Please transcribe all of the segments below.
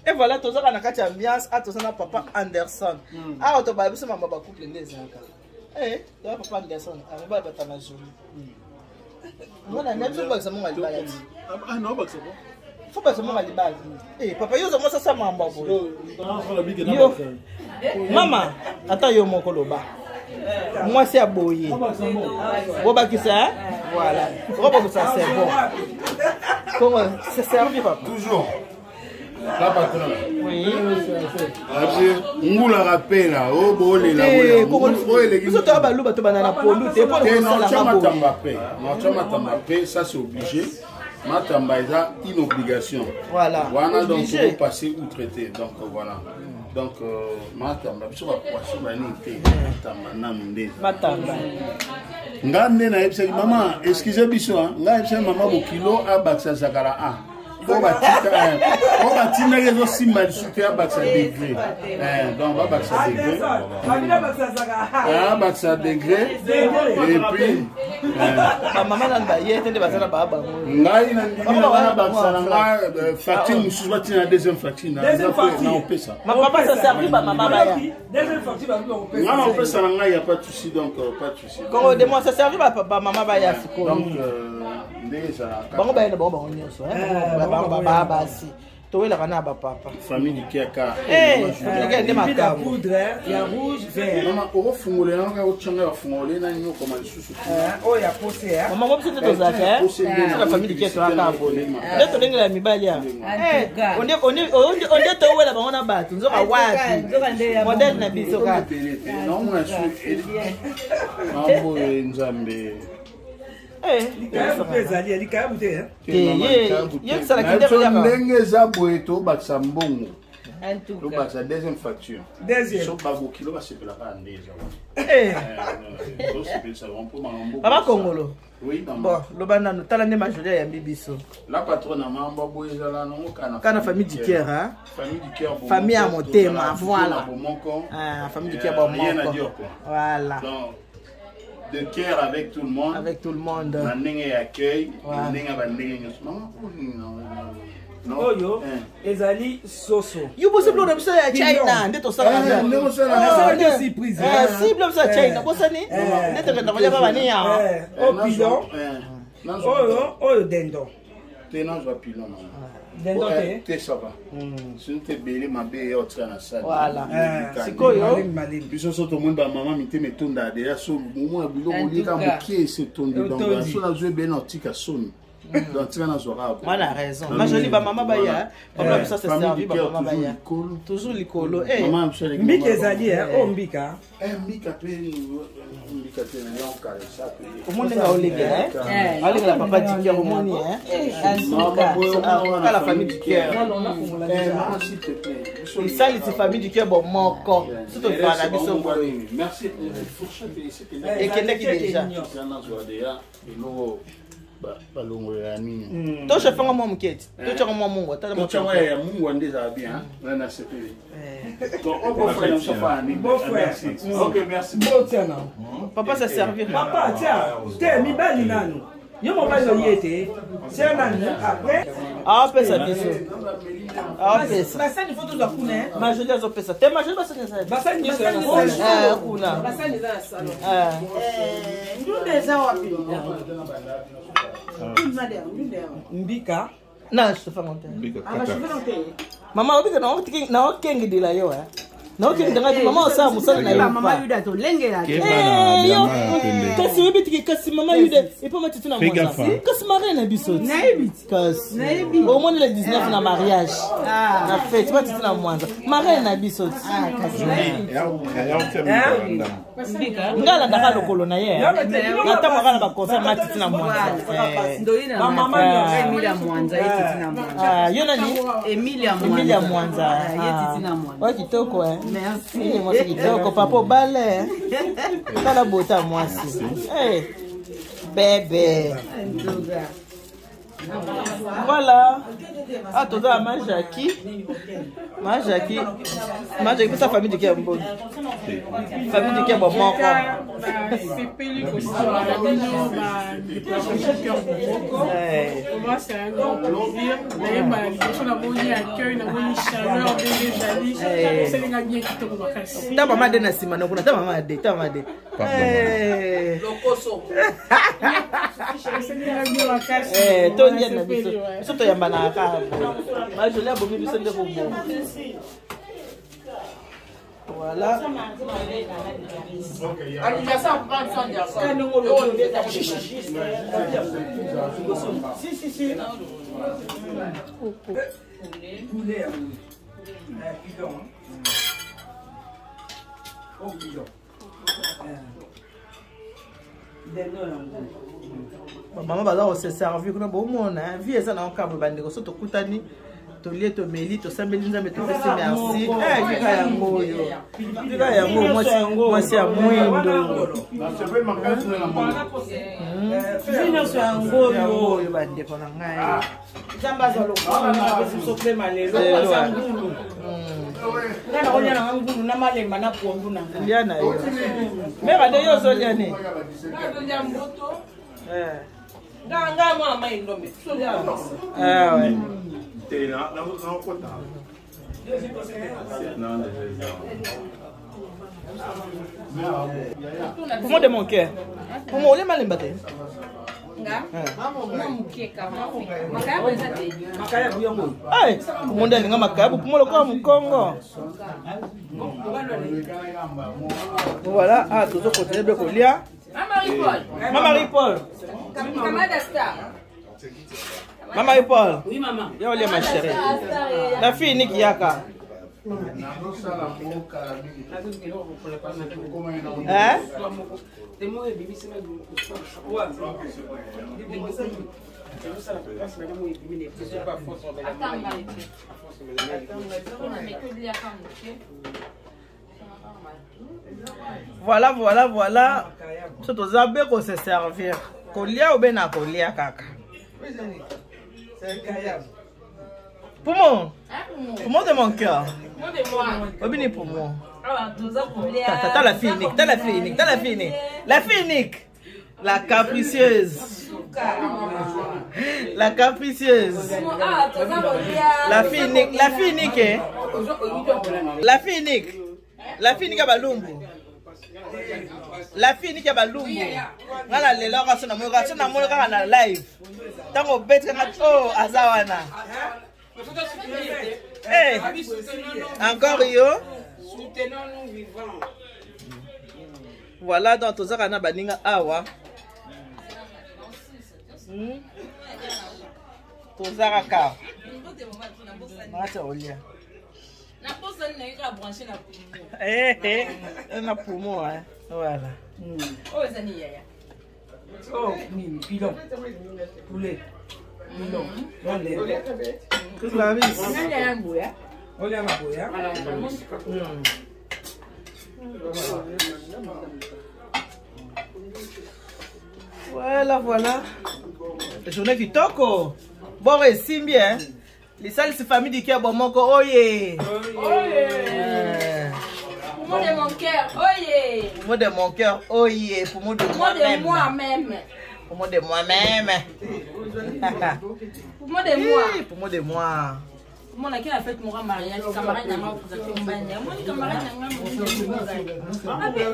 Et voilà, tozaka na kati ya ambiance, a toza na papa Anderson. Awa tobaya biso mama ba couple nde ezalaka. Eh, toza papa Anderson, amobala batama joli. Mwana na biso bakisa monga libala ti. Ah non, bakisa bon. Faut bakisa monga libala. Eh, papa yo oza sasa mambo boye. Yo. Mama, ata yo moko loba. Mwasi ya boye. Bobakisa, hein? Voilà. Robakisa, c'est bon. Comment c'est servi papa? Toujours. La patronne. Oui. Ngula rapela, oh bolela bolela. Biso to baluba to banana pondu te po na sala matamba pe. Na matamba pe, ça c'est obligé. Matamba eza une obligation. Voilà. Voilà donc faut passer outre te. Donc voilà. Donc matamba biso ba poisson ba nini te. Matamba nanu nde. Matamba. Nga nde nayebisaki mama, excusez biso hein. Nga nayebisaki mama bokilo abakisa zakala a. Oyo batindaki ezosimba lisusu te, abakisa degré. Donc babakisa degré, abakisa degré. Et puis bamama nanu baye te nde baza na baa bango. Ngai na ndimi na ngai nabakisa na ngai facture mosusu, batina na deuxième facture na opesa. Papa, ça servi bamama baya. Ngai na opesa na ngai, ya pas de souci. Donc pas de souci. Kongo de moi, ça servi bamama baya sikoyo. Donc ndenge ezalaka. Bango bayenda bango nyonso baa basi, towelaka na bapapa. Famille likiaka. Nde makambo. Poudre ya rouge, vert. Mama, okofungolela kaka otyanga, bafungole nani okoma lisusu. Oyo ya pose. Mama ngo, biso te tozalaka na famille likia, toyaka boye nde tolengela mibali ya onde towela bango na bato. Nzoka wapi modele na biso kaka. Naomona su mambo nzambe. Likayabu ezali likayabu te. Ndenge eza boye, tobakisa mbongo, tobakisa deuxième facture. So babokilo basepelaka nde eza tosepelisa bango mpo makambo. Baba Kongolo. Oui, mama. Bon, loba nanu, tala nde majoli ayambi biso. La patronne, mambo boye ezala nango kana. Kana famille du cœur, hein? Famille du cœur. Famille ya motema, voilà. Bomoko. Ah, famille du cœur Rien à bomoko. dire quoi. Voilà. Donc de cœur avec tout le monde. Avec tout le monde. Na ndenge ya accueil, na ndenge ya bandenge nyonso. Mama, non. Oyo ezali soso. Yo bosi biloko na biso ya China nde tosalaka. Ndenge osala. Nasalaki yo surprise. Si, biloko biso ya China bosani nde tokenda kolia babani yawa. Oyo pilon, oyo dindon. Te, nazwa pilon, mama. Dindon te. Te, ça va, sinon te ebele mabe eya otika na sali. Voilà. Sikoyo. Biso so tomoni bamama mitema etonda deja, so omona biloko olieka mokie ese etondi. Donc so nazwa ebele na otika soni, donc tika nazwaka. Mwana raison, majoli, bamama baya, papa biso se servi, bamama baya toujours likolo. Mbika ezali oyo mbika. Mbika mpe, mbika te, nayokalesa. Omoni ndenge aolengela, aolengela papa du cœur, omoni kala famille du cœur, esalisi famille du cœur bomoko. So tozala na biso boye, ekendaki déjà. Eloko balongolela nini? Tochefanga mwa moke ti totyaka mwa mungwa. Totyango ya mungwa nde ezala bien na sepeli. Ok, merci. Botia na. Papa, ça servir. Papa, tia te, mibali nanu, yo mobali oye te, tia nanu après. Aopesa biso, aopesa. Basani fo tozwa kuna. Majoli azopesa te, majoli basani. Basani nyonso eza na eza kuna. Basani eza na salon. Ndunda eza wapi? Mbika. Na chauffeur te, mama obika naokengedela yo, naokengedela ngai mama osala mosala na yo. Mama Yuda, tolengela. Kasi oyebi tiki, kasi mama Yuda epo matiti na mwanza, kasi marie na biso. Nayebi. Kasi omoni le 19 na mariage na fete, matiti na mwanza, marie na biso. Ngai alandaka lokolo na ye natambwaka na baconcert matiti na mwanza. Yo nani? Emilia Mwanza oyo kitoko, mwasi kitoko. Papa obale, tala bota mwasi bebe. Voilà. Ah, toza na ma Jackie. Ma Jackie. Ma Jackie, pesa famille de mboni. Famille de Kiambo moko. Nasepeli kosala na bino bandeko moko. Vraiment, c'est un grand plaisir. Nayeba na liboso namoni accueil, namoni chaleur ndenge ezali. Esalinga bien kitoko makasi. Ta mama de na nsima na kuna, ta mama de, ta mama de. Lokoso. Esalinga bien makasi. Tolia na biso. Biso toyambanaka kaka. Majoli abomi biso nde koboma. Voilà. Si, si, si. Poulet, pilon. Oh, pilon. Bamama baza kose servir kuna, bomona vie eza na okambo. Bandeko, so tokutani, tolie, tomeli, tosambeli Nzambe, topesi merci. Vika yango oyo, vika yango, mwasi ya mwindo. Nyonso yango oyo oyo, bandeko na ngai. Nzambe azwa lokumu, apesi biso mpe malelo aza ngulu. Nga nakolia nanga ngulu na malemba na pondu na nga. Lia na yo mera nde yo ozolia ne. Nga nga mwana mai ndombe. Ah ouais. Poumon de mon cœur. Poumon, olia malemba te. Poumon nde alinga makayabu, poumon lokola mokongo. Voilà, ah, tozo continuer be kolia. Mama Marie Paul. Mama Marie Paul. Oui, maman. Ya olia ma chérie. La fille niki yaka. Hein? Voilà, voilà, voilà. So toza be ko se servir. Kolia obe na kolia kaka. Poumon. Poumon de mon cœur. Obini poumon. T'as la fille unique, t'as la fille unique, t'as la fille unique. La fille unique. La capricieuse. La capricieuse. La fille unique, la fille unique, eh? La fille unique. La fille unique ya balumbu. La fille unique ya balumbu. Nga na lelo kaka so namoni kaka so namoni kaka na live. Ntango obeti kaka oh aza wana. Eh, encore yo. Voilà, donc tozaka na baninga awa. Tozaka kaka. Mata olia. Eh, eh, na poumon, hein. Voilà. Oh, nini, pilon. Poulet. Pilon. Clarisse. Olia maboya. Voilà, voilà. Journée kitoko. Boro esimbi, hein. Lisalisi famille du cœur bomoko oye. Oye. Poumon de mon cœur, oye. Poumon de mon cœur, oye. Poumon de Poumon de moi-même. moi-même. Poumon de moi-même. Poumon de moi. Eh, Poumon de moi. Poumon na kila fête mora mariage, camarade na nga présenter mbanya. Moni camarade na nga mo. Abi eh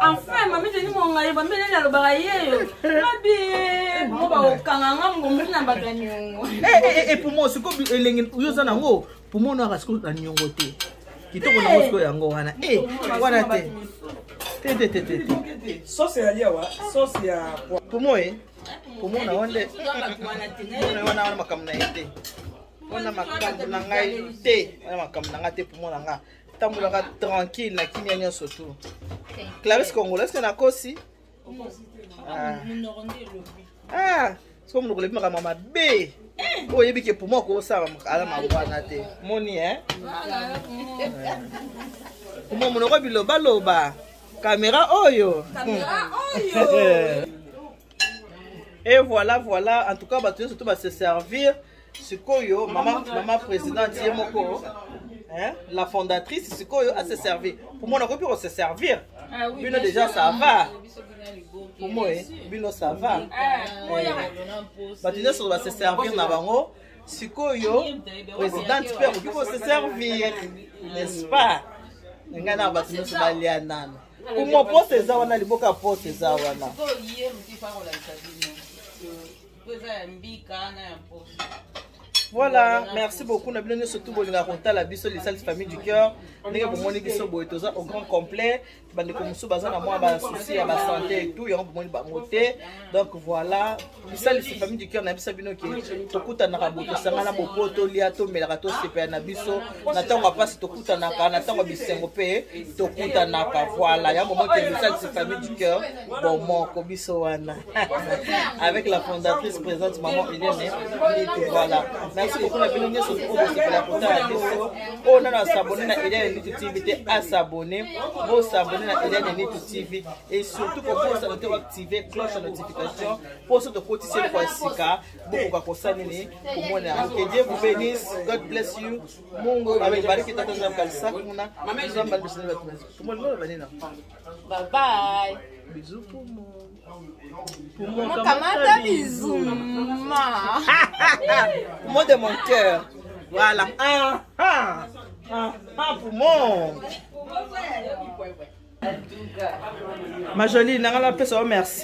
enfin mami teni mo ngai ba mbele na lobaka yeyo. Abi mo ba okanga nga ngombe na bato ya nyongo. Eh, eh, eh, poumon sikoyo elengi yo oza nango, poumon noaka sikoyo na niongo te. Kitoko nango sikoyo yango wana. Eh, wana te. Te te te te te. Sauce ya liawa, sauce ya Poumon eh. Poumon na wana wana wana makambo na ye te. Wana makambo na ngai te. Wana makambo na ngai te, poumon na ngai. Tambolaka tranquille na kimia nyonso tu. Clarisse Congolo, est-ce que nakosi? Ah. Ah, sikoyo monoko olobi makambo ya mabe. Oyo oyebi ke poumon akosala ala makambo wana te. Moni eh? Poumon monoko bilobaloba. Caméra oyo. Caméra oyo. Et voilà, voilà. En tout cas, bato nyonso to ba se servir. Sikoyo mama, mama présidente ye moko, hein, la fondatrice, sikoyo a se servir. Pour moi, nakoki ko se servir. Ah oui, Bino bien déjà sûr. ça va. Biso bino liboke. Pour moi, eh, bino ça va. Ah, Bato nyonso ba se servir na bango. Sikoyo présidente mpe akoki ko se servir, n'est-ce pas? Ngai na bato nyonso balia nano. Pour moi, poste eza wana, liboka poste eza wana. Sikoyo ye motu ifa kolakisa bino po eza ya mbika na ya mposo. Voilà, merci beaucoup. Na bino nyonso tu bolingaka kotala biso Lisalisi Famille du Cœur. Ndenge bomoni biso boye toza au grand complet. Bandeko mosusu baza na mwa ba souci ya ba santé et tout, yango bomoni bango te. Donc voilà, Lisalisi Famille du Cœur na bisa bino ke tokutanaka boye, tosangana bopo, tolia, tomelaka, tosepela na biso. Na ntango ya mpasi tokutanaka, na ntango ya bisengo mpe tokutanaka. Voilà, yango bomoni ke Lisalisi Famille du Cœur bomoko biso wana. Avec la fondatrice présente maman Eliane Nitu. Voilà. Merci beaucoup na bino nyonso oyo bosepela kotala biso. Oyo nano asabone na Eliane Nitu TV te, asabone. Bosabone na Eliane Nitu TV et surtout kobosana te koactive cloche ya notification mpo so tokotisi eloko ya sika bokoka kosala nini komona yango. Que Dieu vous bénisse. God bless you. Mungu amebariki tata Nzambe kalisa kuna. Nzambe alibisana bato. Kumona banena. Bye bye. Bisous pour moi. Pour moi, Kamata bisous. Ma. Moi de mon cœur. Voilà. Ah, ah, ah, ah, pour moi. Ma jolie, nanga la pesa merci.